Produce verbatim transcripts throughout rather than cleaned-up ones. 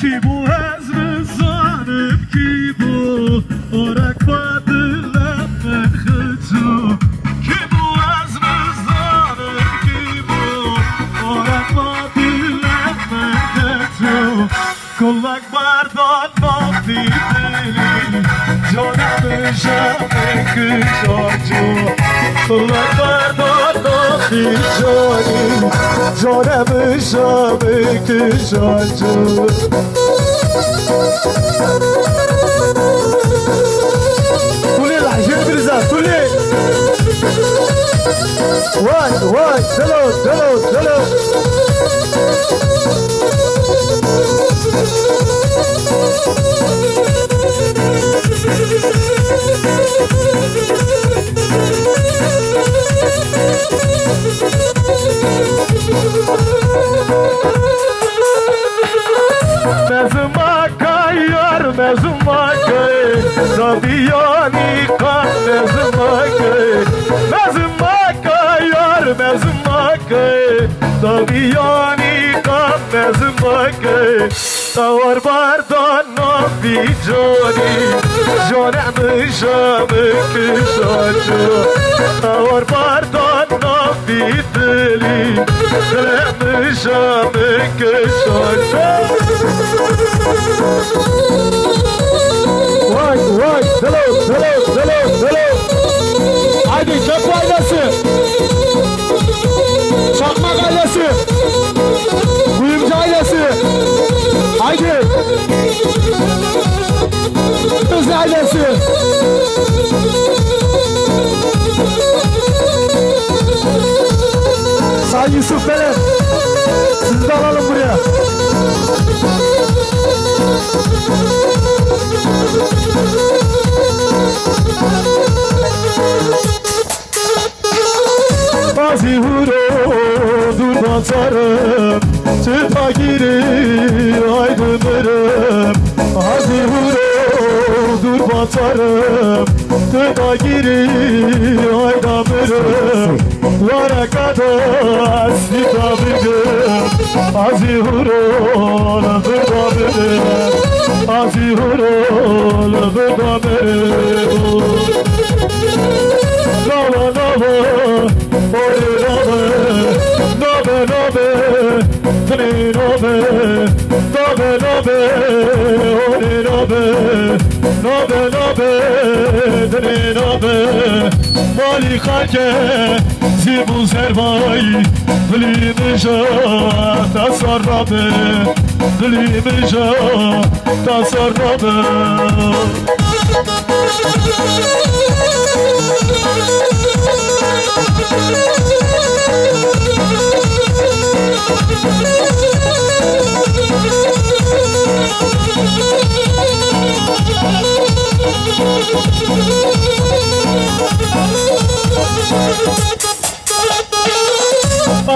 Kî bû ez nizanim kî bû, orek xwe dile min xeçû. Kî bû ez nizanim kî bû, orek xwe dile min xeçû. Kulek berdan navî dilî, canê min jemê kijancû. Kulek berdan navî canî, canê min jemê kijancû. Kulê lehjê biriza, kulê. Vay, vay, delo, delo, delo. Mezin make yar, mezin make, daviyanî qan mezin make. Mezin make yar, mezin make, daviyanî qan mezin make. Tawar bardan navî canî, canê min jemê kijancû. Tawar bardan navî dilî, dilê min jemê kijancû. Vay, vay, delo, delo, delo, delo. Haydi, çek ailesi. Çakmak ailesi. Kuyumcu ailesi. Haydi. Hızlı ailesi. Sayın Yusuf Belen, sizi de alalım buraya. Azî hûro dûr bacarim, çi dagîrî ay dimirim. Azî hûro dûr bacarim, çi dagîrî ay damirim. Wareka da ez dîta bigim, azî hûro li vir damirim. Azî hûro li vir damirim. Nava, nava, orê nava, nava, nava, dinê nava, nava, nava, orê nava, nava, nava, dinê nava. Malî xelke zîv û zervayî, dilî min ja te sar nabe, dilî min ja te sar nabe.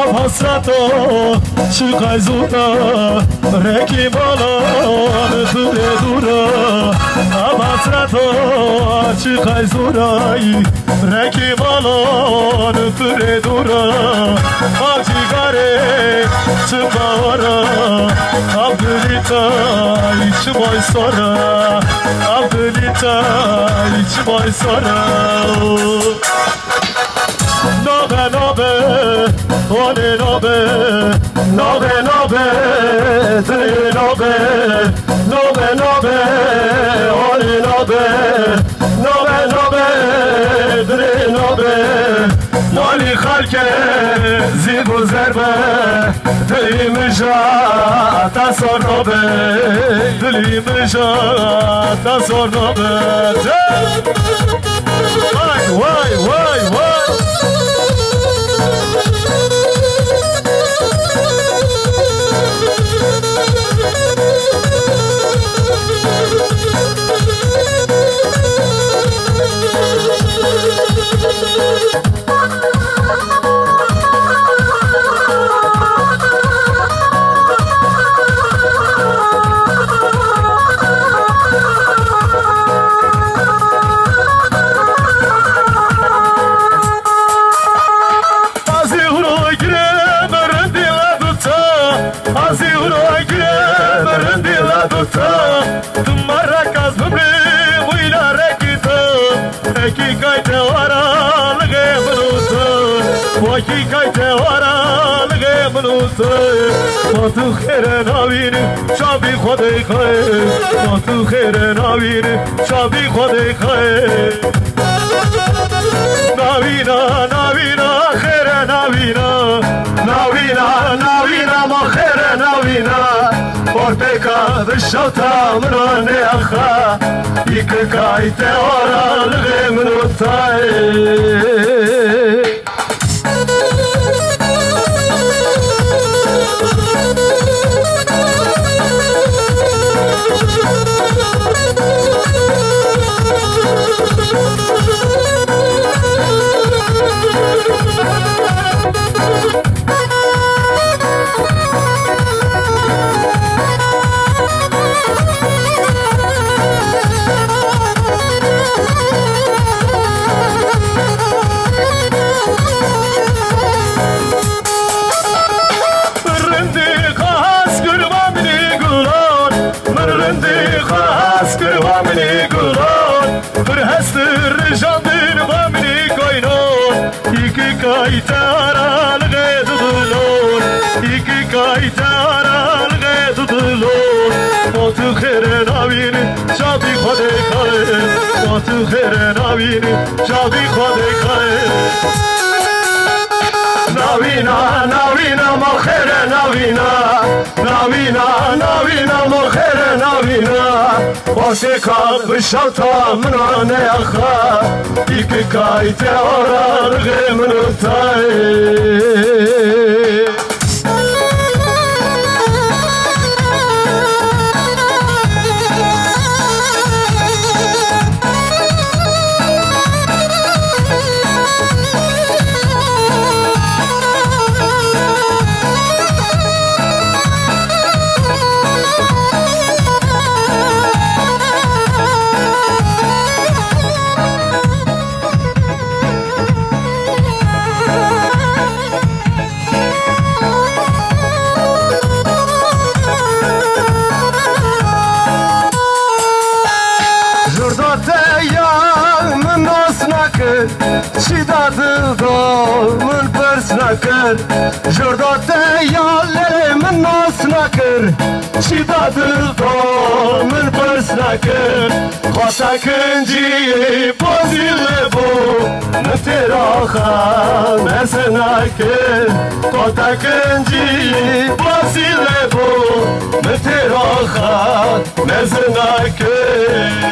Ev hesreta çi qey zûr e, rekî malan firê dûr e. Ev hesreta çi qey zûr e, rekî malan firê dûr e. Ev cîgarê çi bahar e, ev dilî te çi bay sar e, ev dilî te çi bay sar e. Nabe, nabe, olê nabe, nabe, nabe, dilê nabe, nabe, nabe, olê nabe, nabe, nabe, dilê nabe. Malî xelke zîv û zerbe, dilî min ja te sar nabe, dilî min ja te sar nabe. Vay, vay, vay, vay. Ma tu xêre navînî, çavî Xwedê xayê. Ma tu xêre navînî, çavî Xwedê xayê. Navîna, navîna, xêre navîna. Navîna, navîna, ma xêre navîna. Ortêka dişewta min a nêaxa. Îkikay te ara lixê min û tayê. Rindî xas kir va minî gulan, min rindî xas kir va minî gulan, bir hestir rijandin va minî kaynan, îkikay te ara lixê didilon, îkikay te ara lixê didilon. Ma tu xêre navînî, çavî Xwedê xayê. Ma tu xêre navînî, çavî Xwedê xayê. Navîna, navîna, ma xêre navîna. Navîna, navîna, ma xêre navîna. Basêka bi şewta min a nêaxa. Îkikay te ara lixê min û tayê. Jurda te ya min nas nakir, çi da dil da min pirs nakir. Jurda te ya lê min nas nakir, çi da dil da min pirs nakir. Xwata kincî bozî lê bû, min têra xwe mezin nakir. Xwata kincî bozî lê bû, min têra xwe mezin nakir.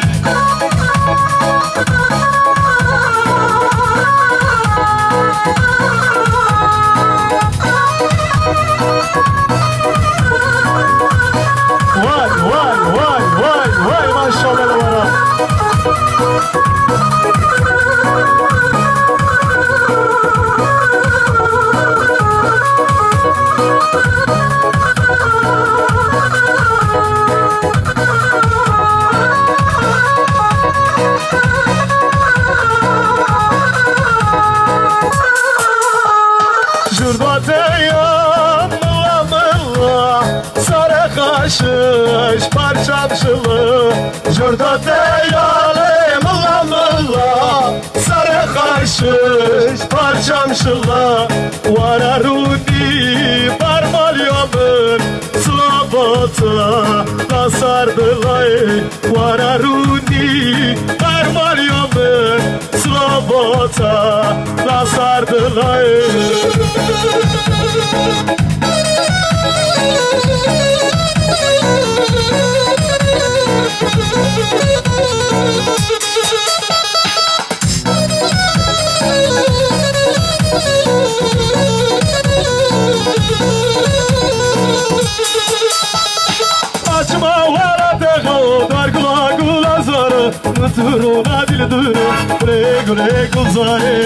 Vay, vay, vay, vay, vay, maşallah, wara. Jurda te ya milla milla, sare xaşiş parçam şili. Jurda te ya lê milla milla, sare xaşiş parçam şili. Wara rûnî parmalya min, slavata la sar dilay. Wara rûnî parmalya min, slavata la sar dilay. Açma wara texo, dar gula gula zare, turuna dil duru, gule gule gulzare.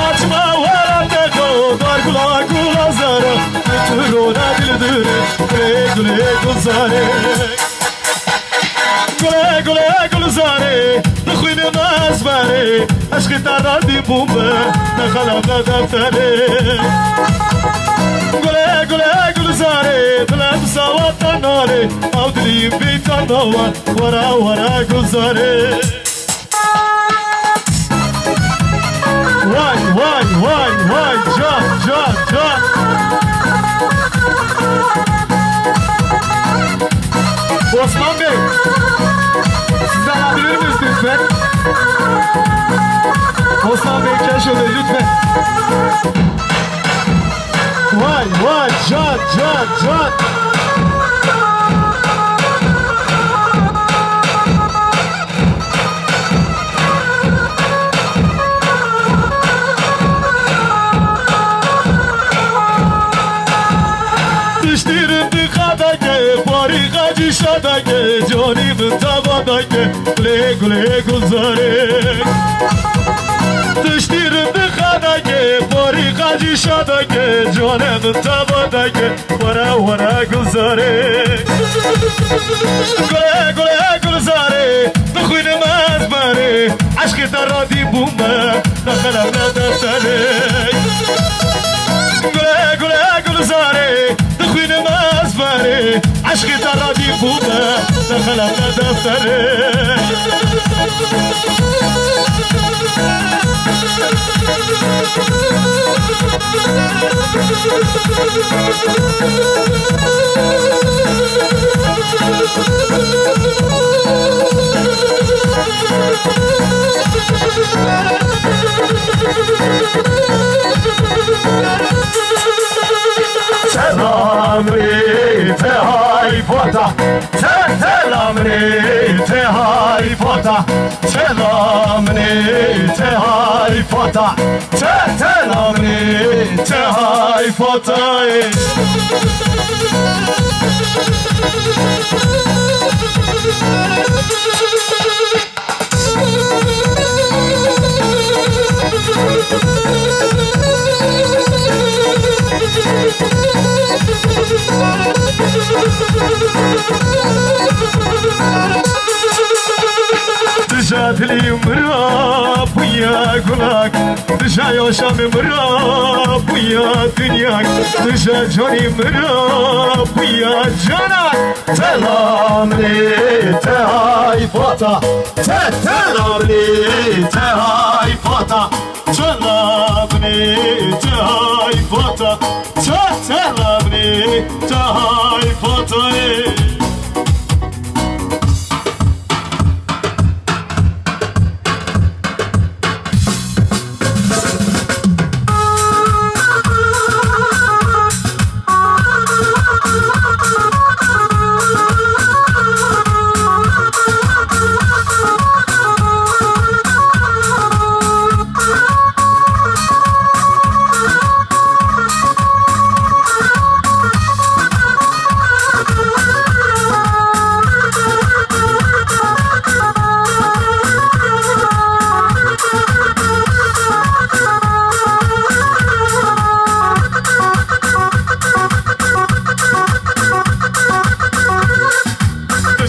Açma wara texo, dar gula gula zare, turuna dil duru, gule gule gulzare. Gule gule gulzare, dixwîne mezbere, eşqê te radî bûm be, nexelebe deftere. Gule gule gulzare, dilem sawata nare, ew dilî bîta nawa, wara wara gulzare. Vay, vay, vay, vay, can, can, Osman Bey, siz alabilir miyiz lütfen? Osman Bey, Keşo Bey, lütfen. Vay, vay, can, can, can. Tiştî rindiqa dake, parîqa cîşa dake, canî min tava dake, gulê gulê gulzarê. Tiştî rindiqa dake, parîqa cîşa dake, canê min tava dake. Were were gulzarê. Gule gule gulzarê, tu xwînim ez berê. Eşqê te radî bûme, te qelem ne defterê. Gule gule gulzarê, tu xwînim ez berê. Eşqê te radî bûme, te qelem ne defterê. Selamê te hay fata. Selamê te hay fata, selamê te hay fata, selamê te hay fata. Dija dilî min ra bûya gulak, dija yaşamê min ra bûya dinyak, dija canî min ra bûya canak. Selamê te hay fata, te selamê te hay fata, selamê te hay fata, te selamê te hay fata.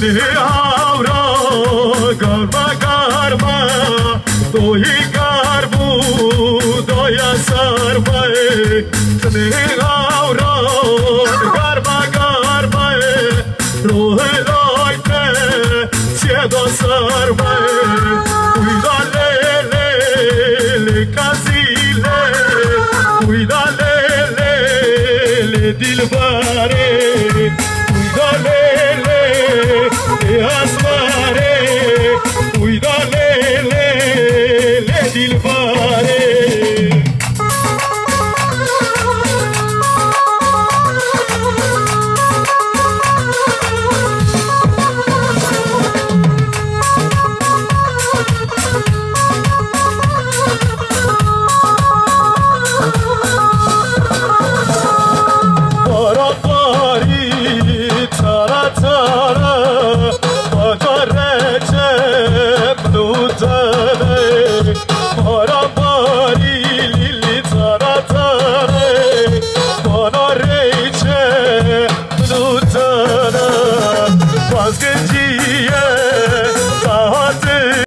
Dilê awra garma garma, doyî gar bû, doya sar be. Dilê awra garma garma, rohê lay te siyeda sar be. Uyda lê lê lê kazî lê, uyda lê lê lê dilber.